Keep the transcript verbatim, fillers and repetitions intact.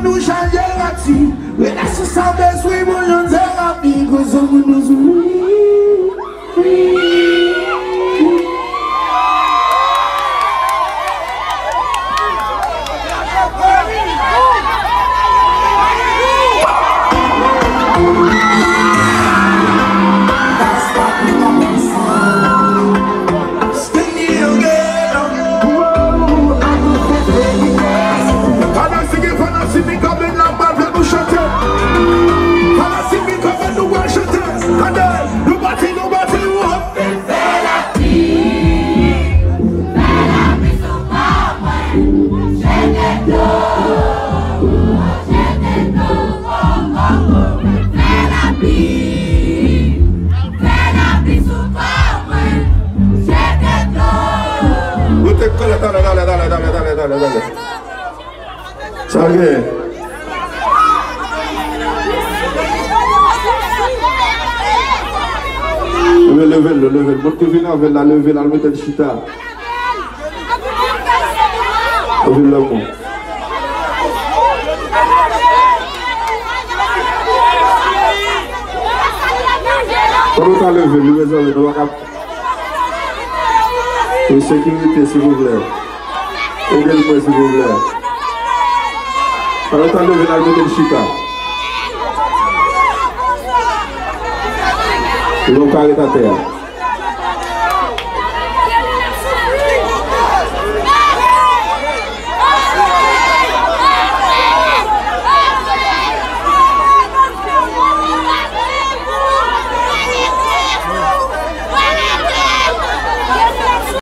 Nou chanje rati, relasyon sa bezwen bon jan terapi, koze pou nou soufri. Fanatik, fanatik, mi kanpe nan bal, fè nou chante. Fanatik, mi kanpe, nou pral chante. Tande, nou pati, nou pati, ou. Fè lapli, fè lapli sou kò mwen, jete dlo, jete dlo, oh, oh, oh. Fè lapli, fè lapli sou kò mwen, jete dlo. Ou te kole, talè, talè, talè. Sa gen. Leve, leve l, leve l. Moun ki vin avè l la, leve l, al mete l chita. Leve l, lanmou. Pandan w ta leve l, wi, mezanmi, nou pa ka. Pou sekirite, silvouplè. Ede l mwen, silvouplè. Pandan w ta leve l, al mete l chita. Li pap ka ret atè a.